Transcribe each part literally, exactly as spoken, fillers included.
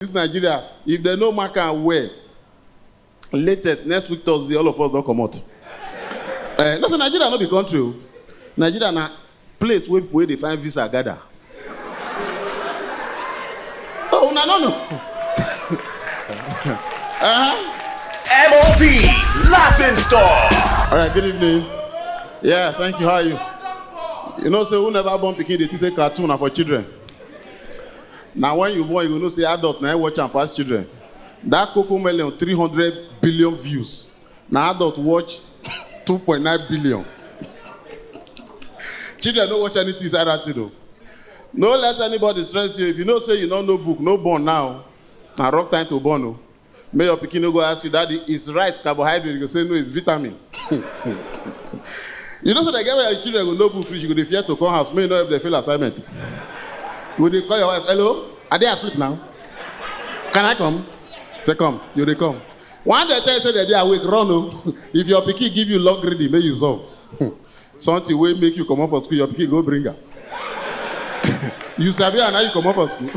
This Nigeria, if they no mark am well, latest next week Thursday, all of us don comot. Eh, no say Nigeria no be country o. Nigeria na place wey people wey dey find visa gather. Oh, una no know. Uh-huh. M O P Laughing Stock. All right, good evening. Yeah, thank you. How are you? You know say who never born pikin dey think say cartoon na for children. Na when you born, you go know say adult na im watch am pass children. That Coco Melon, three hundred billion views. Na adult watch two point nine billion. Children no watch anything inside that thing o. No let anybody stress you. If you know say you no know book, no born now. Na wrong time to born o. Make your pikin no go ask you, "Daddy, is rice carbohydrate?" You go say, "No, it's vitamin." You know say the girl where your children go no book finish, you go dey fear to come house, make you no help them fail assignment. You go dey call your wife, "Hello, are they asleep now? Can I come?" Say, "Come." You dey come. One day tell you say they dey awake, run o. If your pikin give you long reading, make you solve. Something wey make you comot for school, your pikin go bring am. You sabi am, now you comot for school.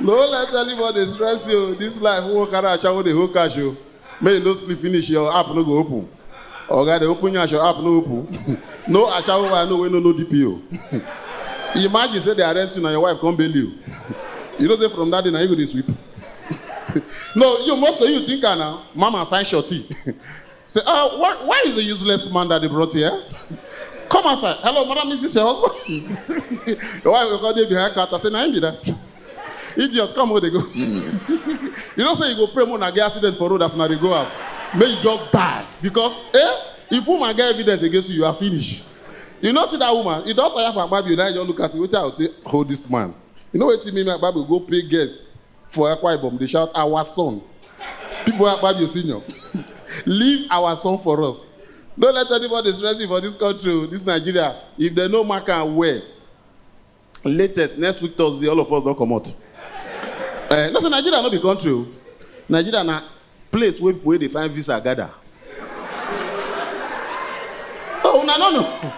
No let anybody stress you. This life, who carry ashawo dey hold cash o. Make you no sleep finish, your app no go open. Oga dey open yansh, your app no open. No ashawo wey I know wey no know D P O. Imagine say they arrest you, na your wife come bail you. You know say from that day na you go dey sweep. No, you must go, you think am now. Mama sign shorty. Say, "Ah, what, where is the useless man that they brought here? Come outside. Hello, madam, is this your husband?" Your wife go come dey behind counter, say, "Na him be that. Idiot, come where they go." You know say you go pray more na get accident for road as una dey go house. May you just die. Because, eh, if woman get evidence against you, you are finished. You know see that woman, you don tire for Akpabio, now you just look and say, "Wetin I go take hold this man?" You know wetin make me Akpabio go pay guest for Akwa Ibom, dey shout, "Our son." People wey Akpabio senior. Leave our son for us. No let anybody stress you for this country o, this Nigeria. If they no mark am well, latest next week Thursday, all of us don comot. Eh, no say Nigeria no be country o. Nigeria na place wey people wey dey find visa gather. Oh, una no know.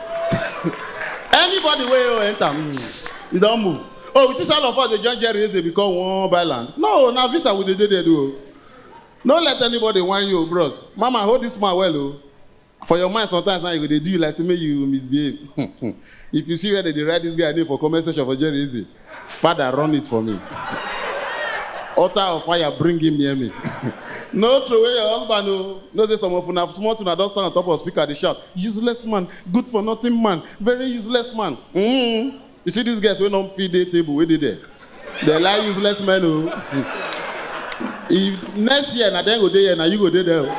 Anybody wey you enter, mm, you don move. Oh, we think all of us dey join Jerry Eze because we wan buy land. No, na visa we dey dey there do o. No let anybody whine you o, bros. Mama, hold this man well o. For your mind sometimes now, you go dey do you like say make you misbehave. If you see where they dey write this guy name for comment section for Jerry Eze, "Father, run it for me. Altar of fire, bring him near me." No throway your husband o. No say some of una small thing, una don stand on top of speaker dey shout, "Useless man, good for nothing man, very useless man." Mm. You see these guys wey no fit dey table wey dey there. They like useless men o. If next year na dem go dey here, na you go dey there o.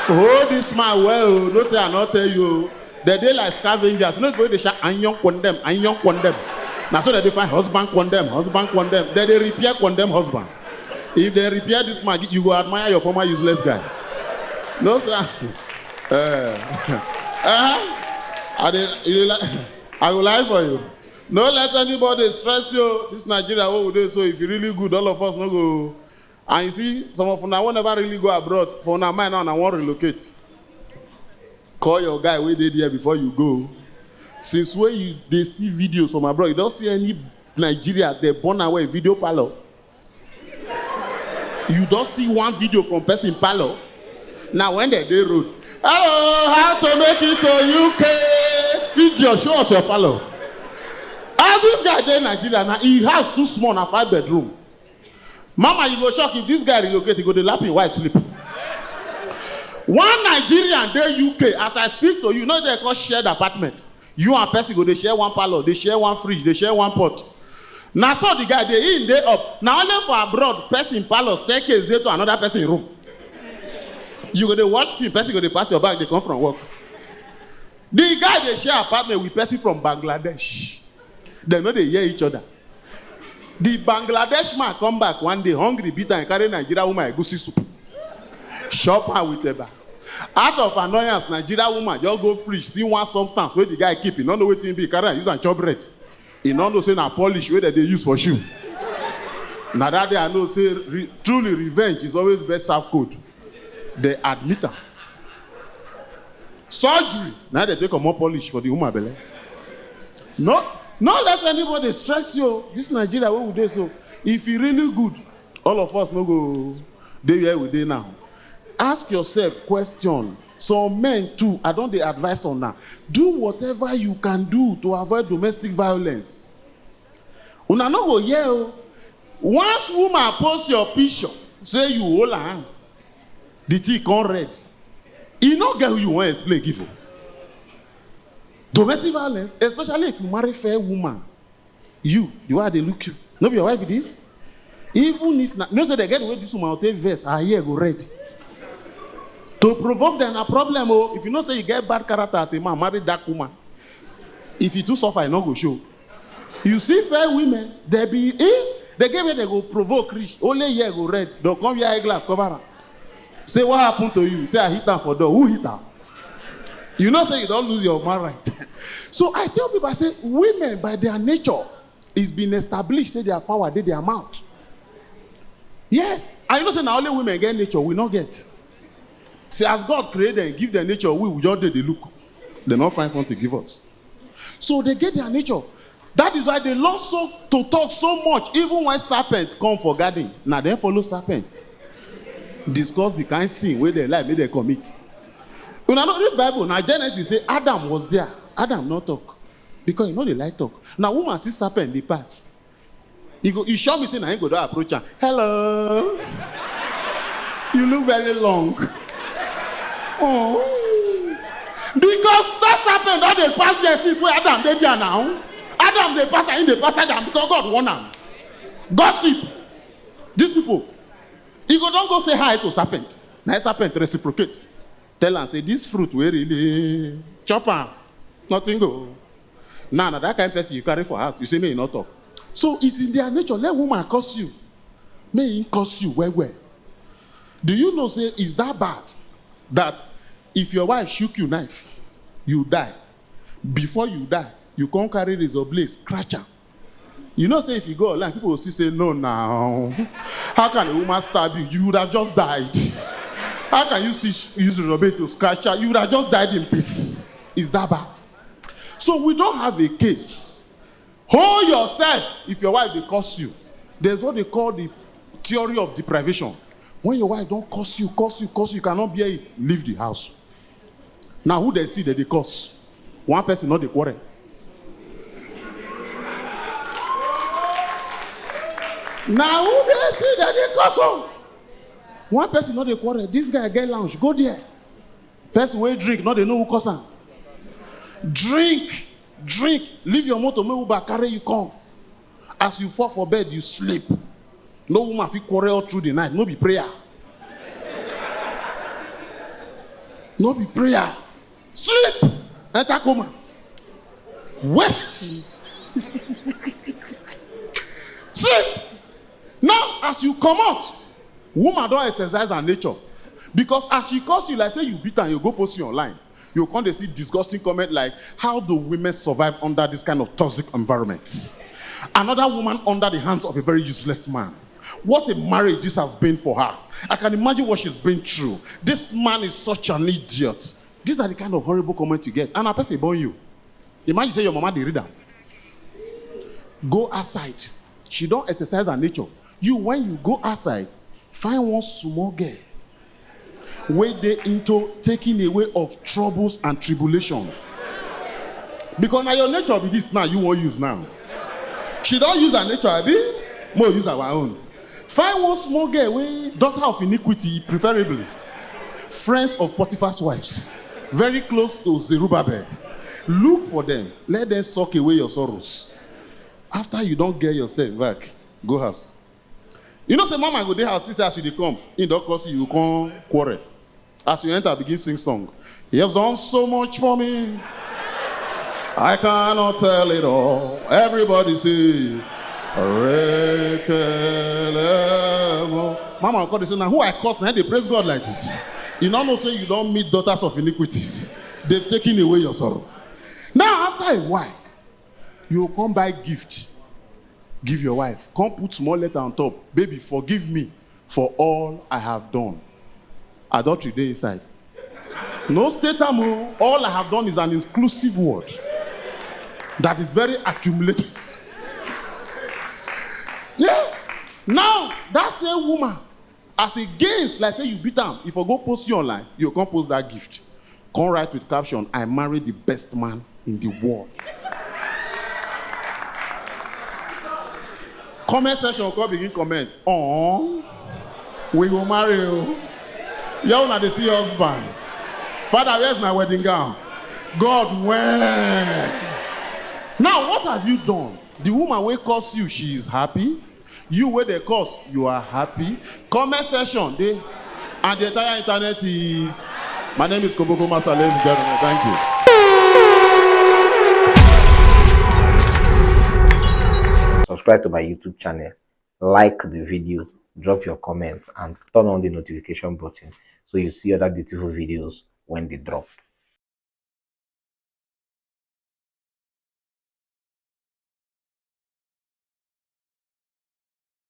Hold this man well o. No say I no tell you o. They dey like scavengers. You know the way they shout, "Iron condemn, iron condemn." Na so they dey find husband condemn, husband condemn. They dey repair condemn husband. If they repair this man, you go admire your former useless guy. No sir. Uh, uh-huh. I dey, you dey like, I go lie for you. No let anybody stress you. This Nigeria wey we dey so, if you really good, all of us no go. And you see, some of una wey never really go abroad, for una mind now, una wan relocate. Call your guy wey dey there before you go. Since when you dey see videos from abroad, you don see any Nigeria dey born away video parlor? You don see one video from person parlor? Now when they dey road, "Hello, how to make it to U K?" Idiot, show us your parlor. As this guy dey Nigeria now, he house too small, na five bedroom. Mama, you go shock if this guy relocate, he go dey lap him wife sleep. One Nigerian dey U K, as I speak to you, no dey call shared apartment. You and person go dey share one parlor, dey share one fridge, dey share one pot. Na so the guy dey in, dey up. Na only for abroad, person parlor, staircase dey to another person room. You go dey watch film, person go dey pass your back, dey come from work. The guy dey share apartment with person from Bangladesh. Dem no dey hear each other. The Bangladesh man come back one day, hungry beat am, carry Nigeria woman egusi soup. Chop her with eba. Out of annoyance, Nigeria woman just go fridge, see one substance wey the guy keep, he no know wetin e be, carry am, use am chop bread. He no know say na polish wey dem dey use for shoe. Na that day I know say re-, truly revenge is always best served cold. They admit am. Surgery, na they take comot polish for the woman belle. No, no let anybody stress you. This Nigeria wey we dey so, if you really good, All of us no go dey where we dey now. Ask yourself question. Some men too, I don dey advise on now. Do whatever you can do to avoid domestic violence. Una no go hear o. Once woman post your picture, say you hold her hand, the thing come red. E no get who you wan explain give o. Domestic violence, especially if you marry fair woman, you, the way I dey look you, no be your wife be this? Even if na, you know say they get the way this woman go take vex, her hair go red. To provoke them na problem o. If you know say you get bad character as a man, marry dark woman. If you too suffer, e no go show. You see fair women, they be, eh, they get where they go provoke reach. Only hair go red. They come wear eyeglass cover am. Say, "What happened to you?" Say, "I hit am for door." Who hit am? You know say you don lose your man right. So I tell people, I say, women by their nature, it's been established say their power dey their mouth. Yes, and you know say na only women get nature, we no get. See, as God create them, give them nature, we, we just dey dey look. They no find something give us. So they get their nature. That is why they love so to talk so much, even when serpent come for garden. Na dem follow serpent discuss the kind sin wey dem like make dem commit. Una no read Bible, na Genesis say Adam was there. Adam no talk because he no dey like talk. Na woman see serpent dey pass. E go, e sure me say na him go don approach am. "Hello. You look very long." Oh. Because that serpent don dey pass there since wey Adam dey there now. Adam dey pass am, him dey pass Adam because God warn am. Gossip. These people, e go don go say hi to serpent. Na serpent reciprocate. Tell am say, "This fruit wey really chop am, nothing go." Now, na that kind person you carry for house, you say make e no talk. So it's in their nature. Let woman curse you. Make him curse you well well. Do you know say it's that bad that if your wife shook you knife, you die? Before you die, you come carry razor blade, scratch am. You know say if you go online, people will still say, "No now. How can a woman stab you? You would have just died. How can you still sh- use razor blade to scratch her? You would have just died in peace." It's that bad. So we don't have a case. Hold yourself if your wife dey curse you. There's what they call the theory of deprivation. When your wife don curse you, curse you, curse you, you cannot bear it, leave the house. Now who they see that they curse? One person not the quarrel. Now who they see that they curse? Oh? One person not the quarrel. This guy get lounge. Go there. Person wey drink, no dey know who cause am. Drink, drink. Leave your motor, make Uber carry you come. As you fall for bed, you sleep. No woman fit quarrel all through the night. No be prayer. No be prayer. Sleep. Enter coma. Well. Sleep. Now, as you come out, woman don exercise her nature. Because as she curse you, like say you beat am, you go post you online. You come dey see disgusting comment like, "How do women survive under this kind of toxic environment? Another woman under the hands of a very useless man. What a marriage this has been for her. I can imagine what she's been through. This man is such an idiot." These are the kind of horrible comments you get. And a person born you. Imagine say your mama dey read am. Go outside. She don exercise her nature. You, when you go outside, find one small girl wey dey into taking away of troubles and tribulation. Because na your nature be this now, you wan use now. She don use her nature, abi? Make we use our own. Find one small girl wey, daughter of iniquity, preferably. Friends of Potiphar's wives, very close to Zerubbabel. Look for them. Let them suck away your sorrows. After you don get yourself back, go house. You know say mama go dey house, still say as you dey come, he don curse you, you come quarrel. As you enter, begin sing song. "He has done so much for me. I cannot tell it all." Everybody say, "Rekelemo." Mama go come dey say, "Now who I curse, now they praise God like this?" You no know say you don meet daughters of iniquities. They've taken away your sorrow. Now, after a while, you go come buy gift, give your wife. Come put small letter on top. "Baby, forgive me for all I have done." Adultery dey inside. No state am o. "All I have done" is an inclusive word that is very accumulative. Yeah. Now, that same woman, as against, like say you beat am, if I go post you online, you come post that gift. Come write with caption, "I married the best man in the world." Comment section come begin comment. Oh, we go marry you. Y'all una dey see husband. Father, where's my wedding gown? God, when? Now, what have you done? The woman wey curse you, she is happy. You wey dey curse, you are happy. Comment section dey, and the entire internet is. My name is Koboko Master, ladies and gentlemen. Thank you. Subscribe to my YouTube channel, like the video, drop your comments, and turn on the notification button so you see other beautiful videos when they drop.